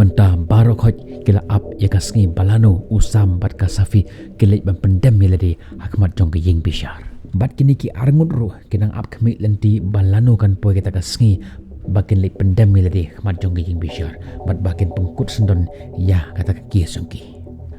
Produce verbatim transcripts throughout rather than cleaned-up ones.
Mynta baroh khoit ki la ap ïa ka sngi ba lano u Sam bad ka Safi ki leit ban pyndem ïa lade ha khmat jong ka ïing bishar. Bad kine ki arngut ruh ki nang ap khmih lynti ba lano kan poi kata ka sngi ba kin leit pyndem ïa lade ha khmat jong ka ïing bishar bad ba kin pynkut syndon ïa kata ka case jong ki.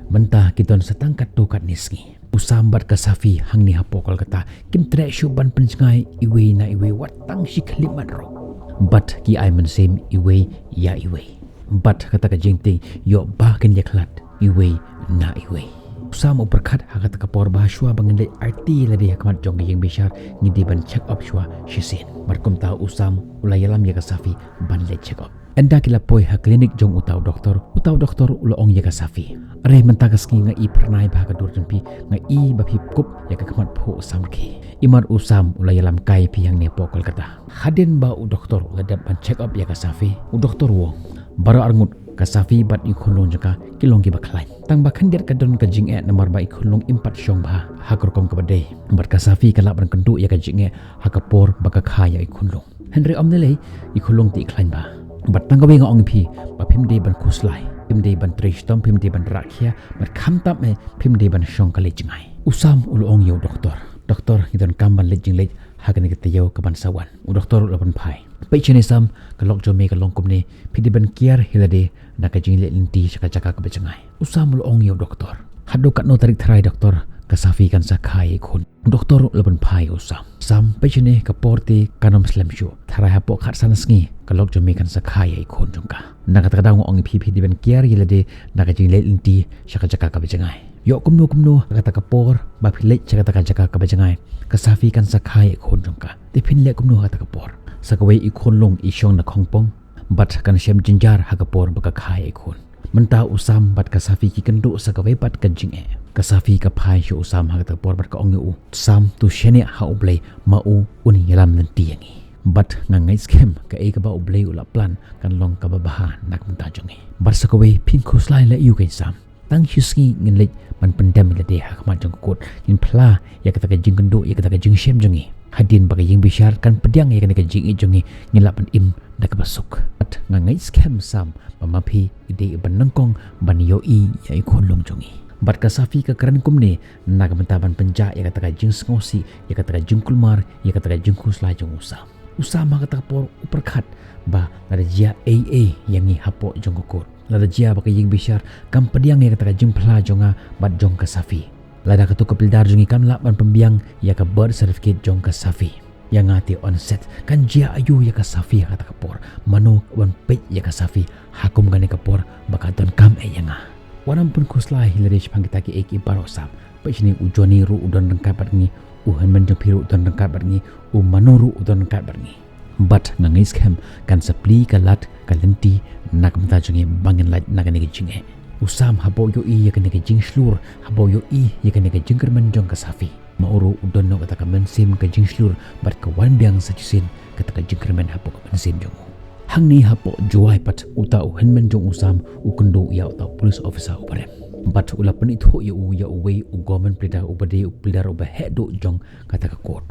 Mynta ki don sa tang katto katne sngi. U Sam bad ka Safi hangne hapoh Kolkata kim treh shuh ban pynjngai iwei na iwei wat tang shi khyllipmat ruh. Bad ki ai mynsiem iwei ïa iwei. Bad kata ka jingtieng ïoh ba kin ïakhlad iwei na iwei. U Sam u pyrkhat ha kata ka por ba shuwa ba ngin leit aiti lade ha khmat jong ka ïing bishar ngi dei ban check up shuwa shisien. Bad kumta u Sam u la ïalam ïa ka Safi ban leit check up. Ynda ki la poi ha klinik jong uta u doktor, uta u doktor u la ong ïa ka Safi, "Are mynta ka sngi nga i phyrnai bha ka dur jong phi, nga i ba phi kup ïa ka khmat phuh samrkhie." Imat u Sam u la ïalam kai phi hangne hapoh Kolkata. Hadien ba u doktor u la dep ban check up ïa ka Safi, u doktor u ong, "Baroh arngut, ka Safi bad i khunlung jong ka ki long kiba khlaiñ. Tang ba khyndiat ka don ka jingeh namar ba i khunlung im pat shong bha ha ka rukom kaba dei. Bad ka Safi ka lah ban kynduh ïa ka jingeh ha ka por ba ka kha ïa i khunlung. Hynrei ym lei lei, i khunlung te i khlaiñ bha. Bad tang kawei nga ong ïa phi ba phim dei ban khuslai, phim dei ban trei shitom, phim dei ban rah khia, bad khamtam eh phim dei ban shong ka leit jngai." U Sam u la ong ïa u doktor, "Doktor, ngi donkam ban leit jingleit ha kane ka taïew kaban sa wan." U doktor u la pynphai, "Peit shane Sam, ka lok jong me ka long kumne, phi dei ban kiar ïa lade na ka jingleit lynti sha ka jaka kaba jngai." U Sam u la ong ïa u doktor, "Haduh katno tarik tharai doktor, ka Safi kan sa kha ïa i khun?" U doktor u la pynphai ïa u Sam, "Sam, peit shane ka por te kan ym slem shuh. Tharai hapoh khatsan sngi ka lok jong me kan sa kha ïa i khun jong ka. Na kata ka daw nga ong ïa phi, phi dei ban kiar ïa lade na ka jingleit lynti sha ka jaka kaba jngai. Ïoh kumno kumno ha kata ka por ba phi leit sha kata ka jaka kaba jngai, ka Safi kan sa kha ïa i khun jong ka. Te phin leh kumno ha kata ka por? Sa kawei i khunlung i shong na khongpong bad kan shem jynjar ha ka por ba ka kha ïa i khun." Mynta u Sam bad ka Safi ki kynduh sa kawei pat ka jingeh. Ka Safi ka phai sha u Sam ha kata ka por bad ka ong ïa u, "Sam, to shaniah ha U Blei, ma u un ïalam lynti ïa ngi. Bad nga ngeit skhem kaei kaba U Blei u la plan kan long kaba bha na ka bynta jong ngi. Bad sa kawei, phin khuslai leh aïu keiñ Sam? Tang shi sngi ngin leit ban pyndem ïa lade ha khmat jong ka kot, ngin phla ïa kata ka jingkynduh, ïa kata ka jingshem jong ngi. Hadien ba ka ïing bishar kan pdiang ïa kane ka jingïeit jong ngi, ngin lah ban im da kaba suk. Bad nga ngeit skhem Sam ba ma phi i dei ban nyngkong ban ïohi ïa i khunlung jong ngi." Bad ka Safi ka kren kumne na ka bynta ban pynjah ïa kata ka jingsngewsih, ïa kata ka jingkulmar, ïa kata ka jingkhuslai jong u Sam. U Sam ha kata ka por u pyrkhat ba lada jia ei ei ïa ngi hapoh jong ka kot, lada jia ba ka ïing bishar kam pdiang ïa kata ka jingphla jong nga bad jong ka Safi, lada kato ka pildar jong ngi kam lah ban pynbiang ïa ka birth certificate jong ka Safi, ïa nga te yn set. Kan jia aïu ïa ka Safi ha kata ka por? Mano kaban peit ïa ka Safi ha kum kane ka por ba ka donkam eh ïa nga? Wat nym pynkhuslai hi lade shaphang kita kiei kiei baroh Sam. Peit shane, u Johnny ruh u don ryngkat bad ngi, u hynmen jong phi ruh u don ryngkat bad ngi, u Manu ruh u don ryngkat bad ngi. Bad nga ngeit skhem kan sa plie ka lad ka lynti na ka bynta jong ngi ba ngin lait na kane ka jingeh. U Sam haba u ïohi ïa kane ka jingshlur, haba u ïohi ïa kane ka jingkyrmen jong ka Safi, ma u ruh u don noh kata ka mynsiem ka jingshlur bad ka wan biang sa shisien kata ka jingkyrmen hapoh ka mynsiem jong u. Hangne hapoh Jowai pat uta u hynmen jong u Sam u kynduh ïa uta u police officer uba rem. Bad u la pynithuh ïa u ïa uwei u government pleader uba dei u pleader uba heh duh jong kata ka kot.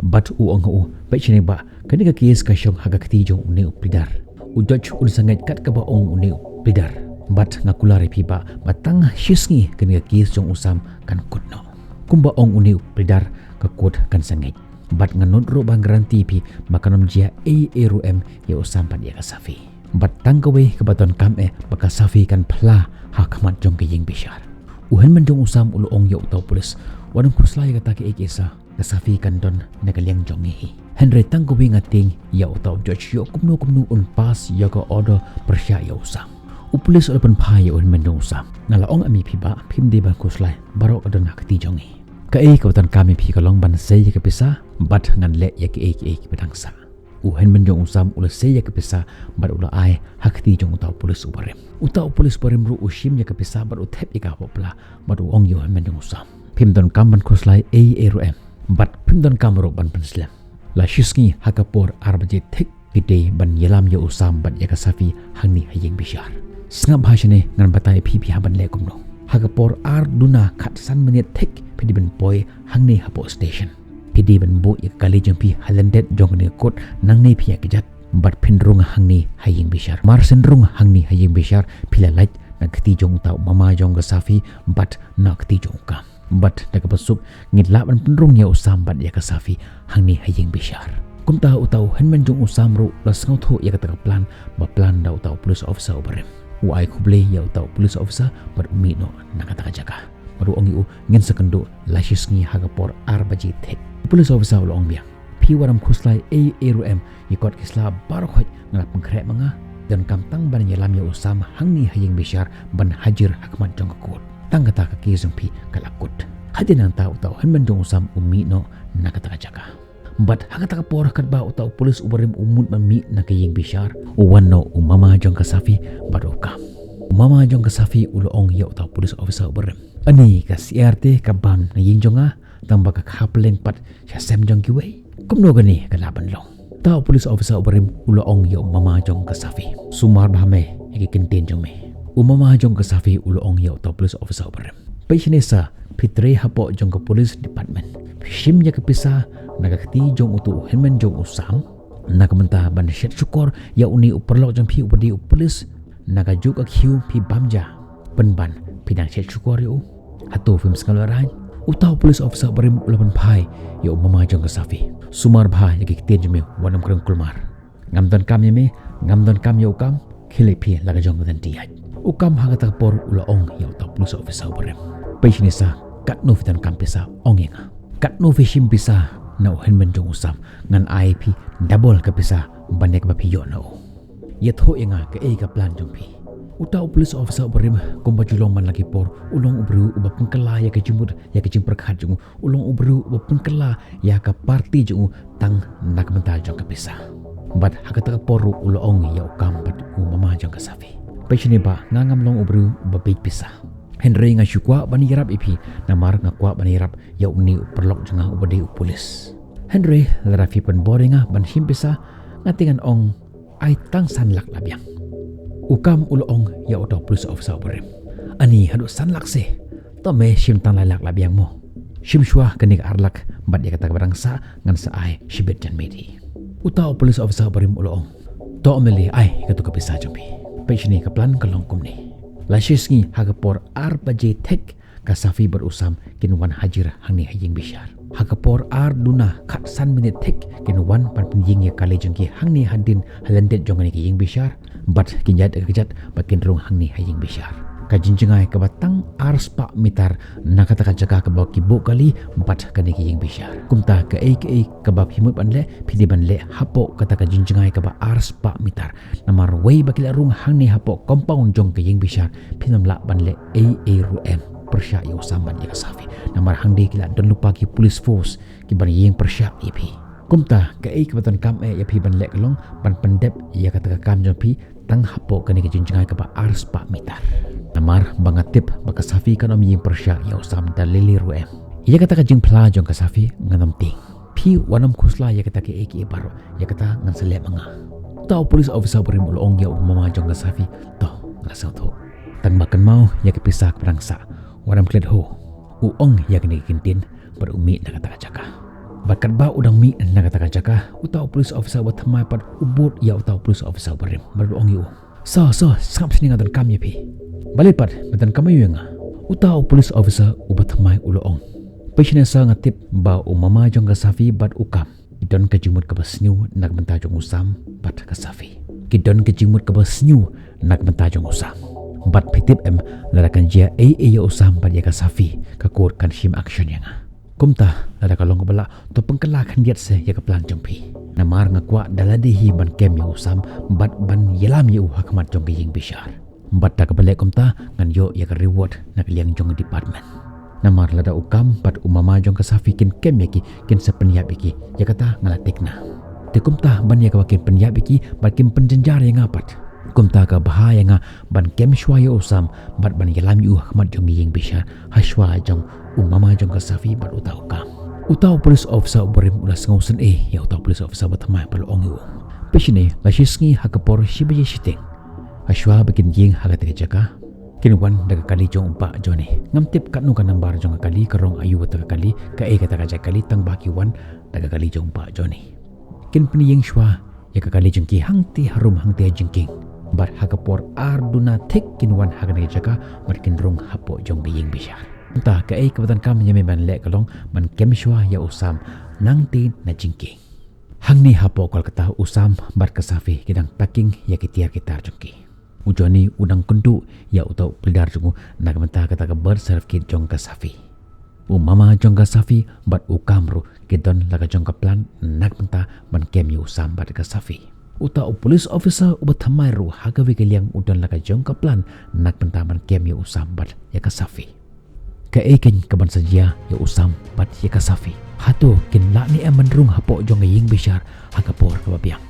Bad u ong ha u, peit shane bah, kane ka case ka shong ha ka kti jong une u pleader. U judge un sa ngeit kat kaba ong une u pleader. Bad nga kular ïa phi bah, ba tang shi sngi kane ka case jong u Sam kan kut noh. Kumba ong une u pleader, ka kot kan sa ngeit. Bad nga nud ruh ban guarantee ïa phi ba kan ym jia ei ei ruh em ïa u Sam bad ïa ka Safi. Bad tang kawei kaba donkam eh ba ka Safi kan phla ha khmat jong ka ïing bishar. U hynmen jong u Sam u la ong ïa uta u police, wat nym khuslai ïa kata kiei kiei Sam, ka Safi kan don na ka liang jong ngi hi. Hynrei tang kawei nga tieng ïa uta u judge, ïoh kumno kumno un pass ïa ka order pyrshah ïa u Sam. U police u la pynphai ïa u hynmen jong u Sam. Nga la ong em ïa phi bah, phim dei ban khuslai, baroh ka don ha kti jong ngi. Kaei kaba donkam ïa phi ka long ban sei ïa ka pisa bad ngan leh ïa kiei kiei kiba dang sah. U hynmen jong u Sam u la sei ïa ka pisa bad u la ai ha kti jong uta u police uba rem. Uta u police uba rem ruh u shim ïa ka pisa bad u thep ïa ka hapoh pla bad u ong ïa u hynmen jong u Sam, phim donkam ban khuslai ei ei ruh em. Bad phim donkam ruh ban pynslem. La shi sngi ha ka por ar baje thik phi dei ban ïalam ïa u Sam bad ïa ka Safi hangne ha ïing bishar. Sngap bha shane, ngan batai ïa phi phi hap ban leh kumno. Ha ka por ar duna khatsan minit thik phi dei ban poi hangne hapoh station. Phi dei ban buh ïa ka kali jong phi ha lyndet jong kane ka kot nangne phi ïaid kjat. Bad phin rung hangne ha ïing bishar. Mar shen rung hangne ha ïing bishar, phi la lait na kti jong uta u mama jong ka Safi bad na kti jong u Kam. Bad da kaba suk ngin lah ban pynrung ïa u Sam bad ïa ka Safi hangne ha ïing bishar. Kumta uta u hynmen jong u Sam ruh u la sngewthuh ïa kata ka plan ba plan da uta u police officer uba rim. U ai khublei ïa uta u police officer bad u mih noh na kata ka jaka. Bad u ong ïa u, ngin sa kynduh la shi sngi ha ka por ar baje thik. U police officer u la ong biang, phi wat nym khuslai ei ei ruh em, ïa kot ki sla baroh khoit nga la pynkhreh ma nga. Donkam tang ban ïalam ïa u Sam hangne ha ïing bishar ban hajir ha khmat jong ka kot. Tang kata ka case jong phi ka la kut. Hadien nangta uta u hynmen jong u Sam u mih noh na kata ka jaka. Bad ha kata ka por katba uta u police uba rim u mut ban mih na ka ïing bishar, u wan noh u mama jong ka Safi bad u Kam. U mama jong ka Safi u la ong ïa uta u police officer uba rim, ani ka syiar te ka bam na ïing jong nga, tang ba ka kha pylleng pat sha sem jong kiwei. Kumno kane ka lah ban long? Uta u police officer uba rim u la ong ïa u mama jong ka Safi, sumar bha me ïa ki kyntien jong me. U mama jong ka Safi u la ong ïa uta u police officer uba rim, peit shane sa, phi trei hapoh jong ka police department. Phi shim ïa ka pisa na ka kti jong utu u hynmen jong u Sam na ka bynta ban shet shukor ïa une u paralok jong phi uba dei u police. Na kajuh ka khiew phi bam ja, pynban phi dang shet shukor ïa u. Hato phim sngewlehrain? Uta u police officer uba rim u la pynphai ïa u mama jong ka Safi, sumar bha ïa ki ktien jong me, wat nym krem kulmar. Ngam donkam ïa me, ngam donkam ïa u Kam, khie leit phi la ka jong ka dynti ïaid. U Kam ha kata ka por u la ong ïa uta u police officer uba rim, peit shane sa, katno phi donkam pisa, ong ïa nga. Katno phi shim pisa na u hynmen jong u Sam, ngan ai phi double ka pisa ban ïa kaba phi ïoh na u. Ïathuh ïa nga kaei ka plan jong phi. Uta u police officer uba rim, kumba ju long man la ki por, u long u briew uba pynkylla ïa ka jingmut, ïa ka jingpyrkhat jong u, u long u briew uba pynkylla ïa ka party jong u tang na ka bynta jong ka pisa. Bad ha kata ka por ruh u la ong ïa u Kam bad u mama jong ka Safi, peit shane ba nga ngam long u briew uba bieit pisa. Hynrei nga shu kwah ban ïarap ïa phi, namar nga kwah ban ïarap ïa une u paralok jong nga uba dei u police. Hynrei lada phi pynbor ïa nga ban shim pisa, nga te ngan ong ai tang san lak la biang. U Kam u la ong ïa uta u police officer uba rim, ani haduh san lak se? To me shim tang lai lak la biang mo. Shim shuwa kane ka ar lak bad ïa kata kaba dang sah ngan sa ai shibit jan miet hi. Uta u police officer uba rim u la ong, to me lei, ai katu ka pisa jong phi. Peit shane, ka plan ka long kumne. La shi sngi ha ka por ar baje thik ka Safi bad u Sam kin wan hajir hangne ha ïing bishar. Ha ka por ar duna khatsan minit thik kin wan ban pynïeng ïa ka kali jong ki hangne hadien ha lyndet jong kane ka ïing bishar. Bad kin ïaid da ka kjat bad kin rung hangne ha ïing bishar. Ka jingjngai kaba tang ar spah mitar na kata ka jaka kaba ki buh kali bad kane ka ïing bishar. Kumta kaei kaei kaba phi mut ban leh, phi dei ban leh hapoh kata ka jingjngai kaba ar spah mitar. Namar wei ba ki la rung hangne hapoh compound jong ka ïing bishar, phin ym lah ban leh ei ei ruh em pyrshah ïa u Sam bad ïa ka Safi. Namar hangne ki la don lypa ki police force kiban ïeng pyrshah ïa phi. Kumta kaei kaba donkam eh ïa phi ban leh ka long ban pyndep ïa kata ka kam jong phi tang hapoh kane ka jingjngai kaba ar spah mitar. Namar ba nga tip ba ka Safi kan ym ïeng pyrshah ïa u Sam da lei lei ruh em. Ïa kata ka jingphla jong ka Safi ngan ym tieng. Phi wat nym khuslai ïa kata kaei kaei baroh, ïa kata ngan sa leh ma nga. Uta u police officer uba rim u la ong ïa u mama jong ka Safi, to, nga la sngewthuh. Tang ba kynmaw ïa ka pisa kaba dang sah, wat nym klet ho. U ong ïa kine ki kyntien bad u mih na kata ka jaka. Bad katba u dang mih na kata ka jaka, uta u police officer uba thymmai pat u bud ïa uta u police officer uba rim bad u ong ïa u, so so, sngap shane, nga donkam ïa phi. Balei pat me donkam ïa nga? Uta u police officer uba thymmai u la ong, peit shane sa, nga tip ba u mama jong ka Safi bad u Kam ki don ka jingmut kaba sniew na ka bynta jong u Sam bad ka Safi. Ki don ka jingmut kaba sniew na ka bynta jong u Sam. Bad phi tip em, lada kan jia ei ei ïa u Sam bad ïa ka Safi, ka kot kan shim action ïa nga. Kumta lada ka long kaba lah, to pynkylla khyndiat se ïa ka plan jong phi. Namar nga kwah da lade hi ban kem ïa u Sam bad ban ïalam ïa u ha khmat jong ka ïing bishar. Bad da kaba leh kumta ngan ïoh ïa ka reward na ka liang jong ka department. Namar lada u Kam bad u mama jong ka Safi kin kem ïa ki, kin sa pynïap ïa ki, ïa kata nga la thikna. Te kumta ban ïa kaba kin pynïap ïa ki bad kin pynjynjar ïa nga pat, kumta ka bha ïa nga ban kem shuwa ïa u Sam bad ban ïalam ïa u ha khmat jong ka ïing bishar, ha shuwa jong u mama jong ka Safi bad uta u Kam. Uta u police officer uba rim u la sngewsynei ïa uta u police officer uba thymmai bad u la ong ïa u, peit shane, la shi sngi ha ka por shi baje shiteng, ha shuwa ba kin ïeng ha kata ka jaka, kin wan da ka kali jong u Bah Johnny. Ngam tip katno ka nambar jong ka kali, ka rong aïu kata ka kali, kaei kata ka jait kali, tang ba ki wan da ka kali jong u Bah Johnny. Kin pynïeng shuwa ïa ka kali jong ki hangtei harum hangtei ha jingkieng. Bad ha ka por ar duna thik kin wan ha kane ka jaka bad kin rung hapoh jong ka ïing bishar. Mynta kaei kaba donkam ïa me ban leh ka long ban kem shuwa ïa u Sam nangtei na jingkieng. Hangne hapoh Kolkata u Sam bad ka Safi ki dang packing ïa ki tiar ki tar jong ki. U Johnny u dang kynduh ïa uta u pildar jong u na ka bynta kata ka birth certificate jong ka Safi. U mama jong ka Safi bad u Kam ruh ki don la ka jong ka plan na ka bynta ban kem ïa u Sam bad ka Safi. Uta u police officer uba thymmai ruh ha kawei ka liang u don la ka jong ka plan na ka bynta ban kem ïa u Sam bad ïa ka Safi. Kaei keiñ kaban sa jia ïa u Sam bad ïa ka Safi? Hato kin lah ne em ban rung hapoh jong ka ïing bishar ha ka por kaba biang?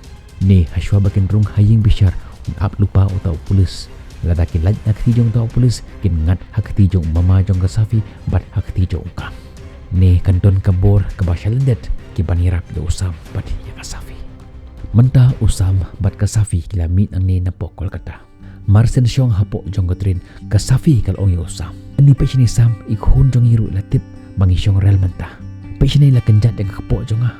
Ne ha shuwa ba kin rung ha ïing bishar un ap lypa uta u police. Lada ki lait na kti jong uta u police kin ngat ha kti jong u mama jong ka Safi bad ha kti jong u Kam. Ne kan don ka bor kaba shalyndet kiban ïarap ïa u Sam bad ïa ka Safi. Mynta u Sam bad ka Safi ki la mih nangne napoh Kolkata. Mar shen shong hapoh jong ka train ka Safi ka la ong ïa u Sam, "Ani peit shane Sam, i khun jong i ruh la tip ba ngi shong rel mynta. Peit shane la kynjat ïa ka kpoh jong nga.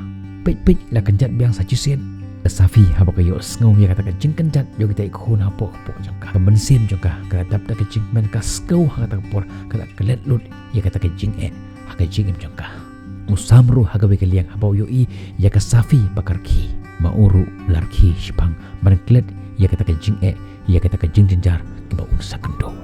Peit peit la kynjat biang sa shisien." Ka Safi haba ka ïohsngew ïa kata ka jingkynjat jong kita i khun hapoh kpoh jong ka, ka mynsiem jong ka ka la dap da ka jingkmen, ka skew ha kata ka por ka la klet lut ïa kata ka jingeh ha ka jingim jong ka. U Sam ruh ha kawei ka liang haba u ïohi ïa ka Safi ba ka rkhie, ma u ruh u la rkhie shipang ban klet ïa kata ka jingeh, ïa kata ka jingjynjar kaba un sa kynduh.